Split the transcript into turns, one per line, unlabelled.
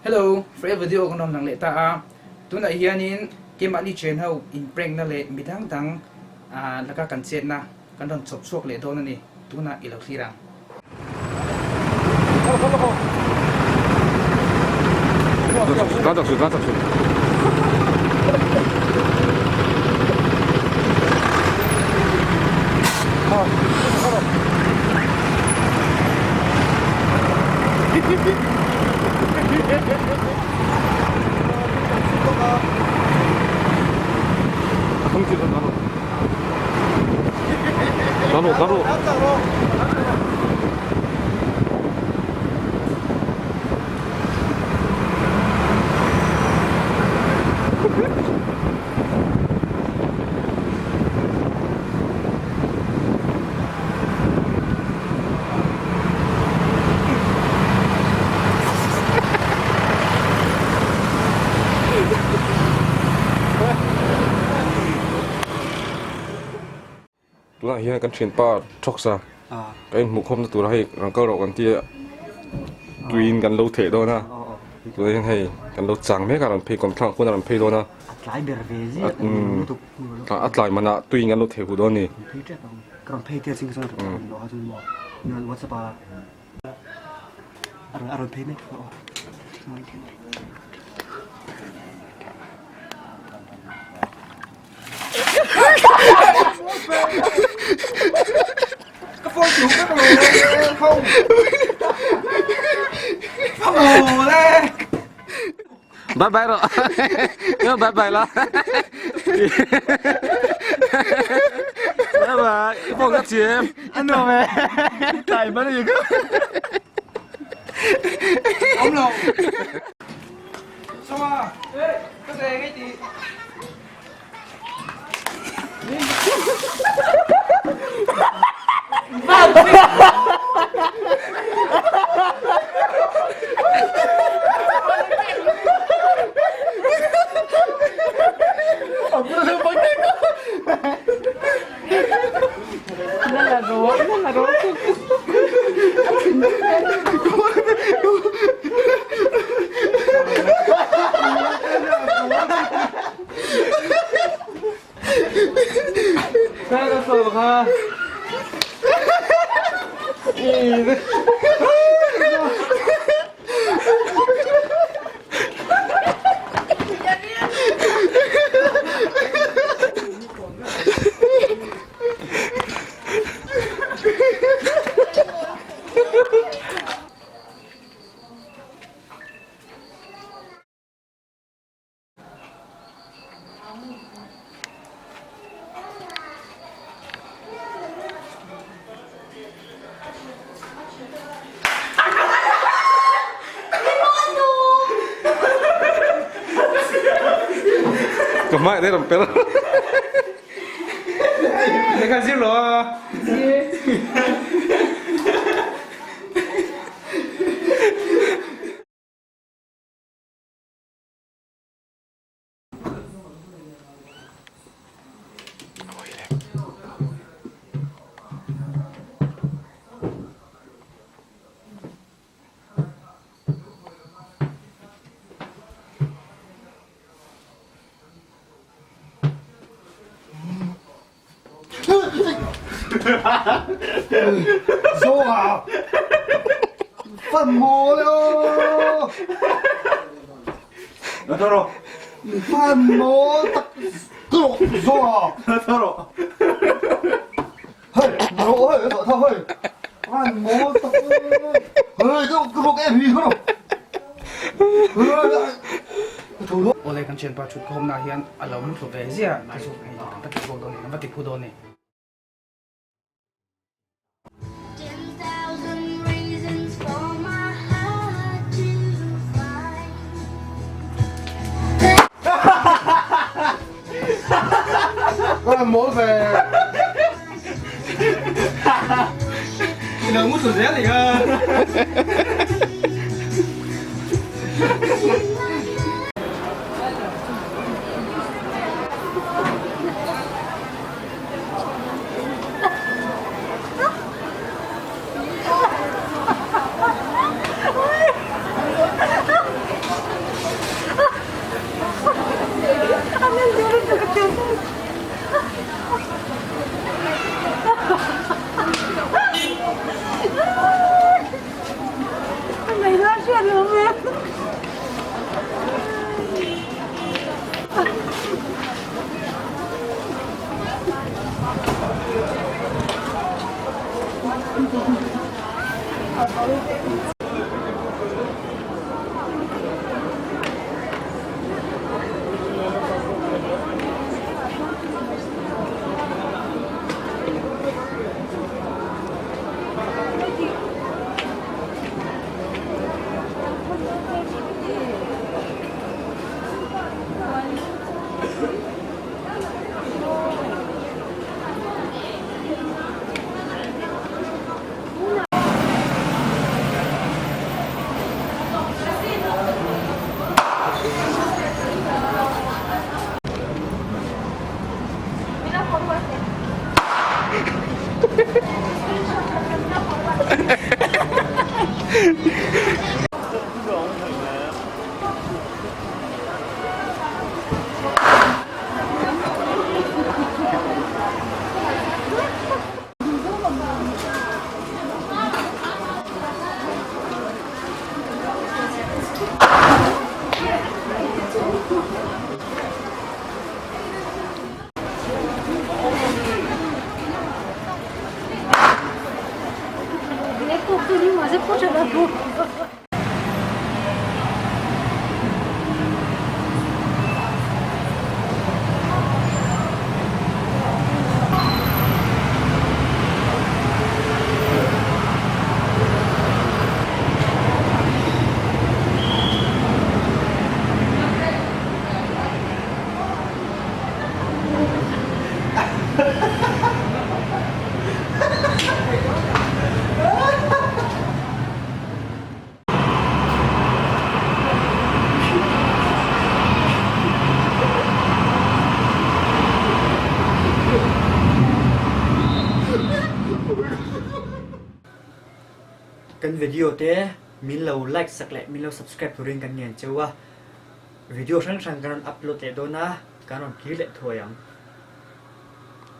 Hello, Freya video kan rawn lang leh ta a, tunah hianin keimahni chen ho in prank na leh midang dang laka kan chetna kan rawn chhawp chhuak leh dawn a ni, tunah i lo thlir ang.
Tunah hian kan thianpa Thawksa ka inhmuh khawmna tura hei rawn kal rawh kan tia tuiin kan lo theh dawn a tunah hian hei kan lo chang mek a rawn phei kawmthlang ah khuan a rawn phei dawn a
A tlai ber ve ziah a ni lutuk
a tlai manah tuiin kan lo theh huh dawn a ni.
Phei tep ang ka rawn phei tir ching chuan ka rawn lawh a chuan maw WhatsApp a a rawn phei mek aw.
Ka phone chu ka lo không. Không le.
Bye bye rồi. Bye bye la. Bye bye. Phone ka chim.
Anh đồ về. Tài mà gì cơ. Ông lồ. Xong à. Ê, cái gì cái gì?
Ka hmai dei rawn per.
Lehkha zir lo a. Awle kan thianpa thut khawmna hian a lo mu thlu ve ziah a chu hei kan va ti chhuak dawn a ni kan va ti phu dawn a ni.
Kan video te min lo like sak leh min lo subscribe turin kan ngen cheu a, video hrang hrang kan rawn upload leh dawn a, kan rawn kir leh thuai ang.